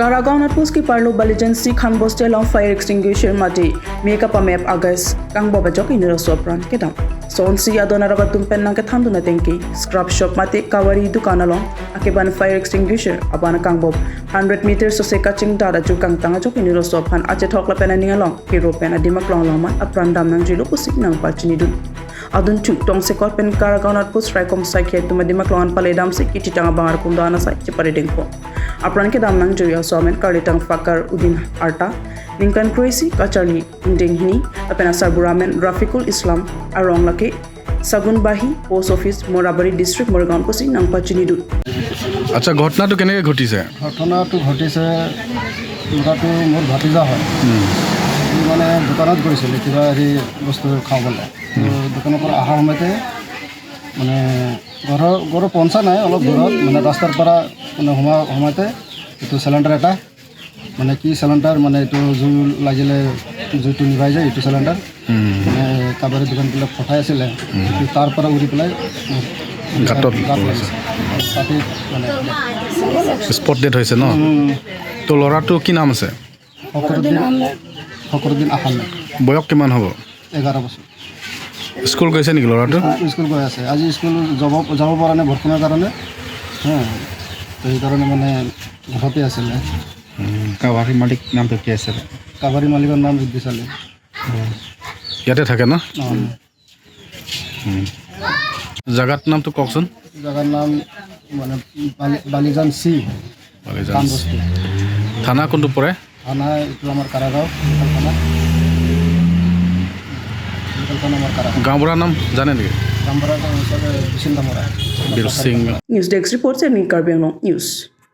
Karagaon outpost ki parlo Balijan si khan boste long fire extinguisher mati makeup a map agas kang boba jok iniro so pran kedam. Son si adona raba tumpen nang ke thandu na tengki scrap shop mati kawari dukan along akeban fire extinguisher abana kang bob 100 meters so se kaching dada ju kang tanga jok iniro so phan ache thok la pena ninga long hero pen adimak long long mat apran dam nang jilo pusik nang pachini dun. Adun chu tong se kot pen Karagaon outpost raikom sai khe tuma dimak longan pale dam se kiti tanga bangar kum dana sai chipare dengpo. Apran ke dam nang joya somen karlitang fakar udin arta ningkan crazy kacharli ding hini apena sarburamen Rafikul Islam arong lake Sagunbahi post office Morabari district Morigaon kosi nangpa chini du. আচ্ছা, ঘটনাটো কেনেকৈ ঘটিছে? ঘটনাটো ঘটিছে, ল'ৰাটো মোৰ ভাতিজা হয়। সি মানে দোকানত গৈছিলে কিবা হেৰি বস্তু খাবলৈ। তো দোকানৰ পৰা অহা সময়তে মানে ঘৰৰ পঞ্চা নাই, অলপ দূৰত মানে ৰাস্তাৰ পৰা মানে সোমোৱা সময়তে এইটো চিলিণ্ডাৰ এটা, মানে কি চিলিণ্ডাৰ, মানে এইটো জুই লাগিলে জুইটো নিভাই যায়, এইটো চিলিণ্ডাৰ মানে কাবাৰী দোকানবিলাক ফটাই আছিলে, সেইটো তাৰ পৰা উৰি পেলাই মোৰ গাঁতত গাত লাগিছে, তাতে মানে স্পট ডেথ হৈছে ন? তো ল'ৰাটো কি নাম আছে? ফকৰুদ্দিন আহমেদ। বয়স কিমান হ'ব? 11 বছৰ। স্কুল গৈছে নেকি ল'ৰাটো? স্কুল গৈ আছে। আজি স্কুল যাব পৰা নাই বৰষুণৰ কাৰণে। হা, তো সেইকাৰণে মানে ঘৰতে আছিলে। কাবাৰী মালিক নামটো কি আছিলে? কাবাৰী মালিকৰ নাম ইদ্দিছ আলী। ইয়াতে থাকে ন? অঁ। জেগাটোৰ নামটো কওকচোন। জেগাৰ নাম মানে বালিজান চি। বালিজান। কামবস্তি। থানা কোনটো পৰে? থানা এইটো আমাৰ কাৰাগাঁও লোকেল থানা, লোকেল থানা আমাৰ কাৰাগাঁও। গাঁওবুঢ়াৰ নাম জানে নেকি? গাঁওবুঢ়াৰ বিচিন্দামৰা। বীৰ Singh. News Desk report, Karbi Anglong News.